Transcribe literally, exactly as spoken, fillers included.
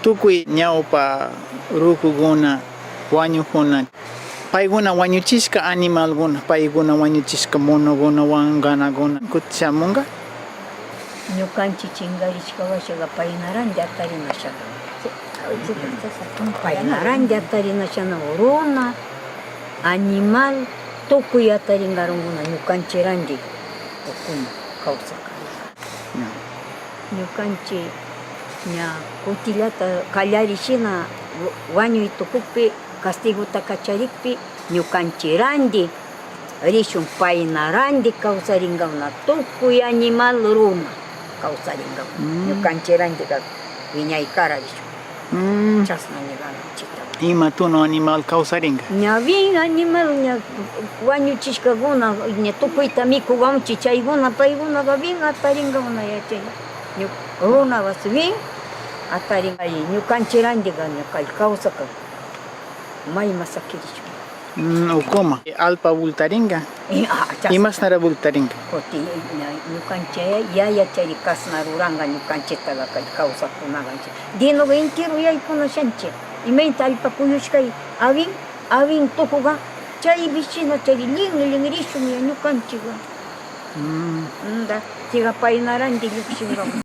Tukuy ñawpa rukukuna, wañuqkuna, paykuna wañuchishqa animalkuna, paykuna wañuchishqa monokunawan ganakuna kutishamunqa. Ñuqanchik chinkarishqa washaqa paynaranlla tarinashaqa. Paynaranlla tarinashana runa, animal, tukuy atarinqarunkuna ñuqanchikranlla ukuna kawsaq. Ña. Ñuqanchik ña kutillata qallari shina wa-, wañuy tukukpi, castigota kacharikpi, ñuqanchikranlla rishun, paynaranlla kawsarinqakuna, tukuy animal runa kawsarinqakuna. Mm. Ñuqanchikranlla wiñaykara rishun. Mm. Chasna ñuqanchikta. Ima tunu animal kawsarinqa? Ñawin animal, ña wañuchishqakuna, ña tukuyta mikuwanchik, chaykuna, paykunaqa win atarinqakuna yachay. Ña runapas win atarinqa, ñuqanchikranlla ña kay kawsaq, mayman sakirichun. Mm, ukuma. Allpa bultarinqa. Eh, ah, chas- Imasnara bultarinqa? Kuti, ña, ñuqanchik yaya chari kasna ruranqa, ñuqanchiktaqa kay kawsaqkunaqa. Dinoqa entero yaykunashanchik. Imaynata allpa kuyushqay awin, awin tukuqa, chaypi shina chari llinllinrishun ya ñuqanchikqa. Mm. Unda, chayqa paynaranlla lluqshinqa.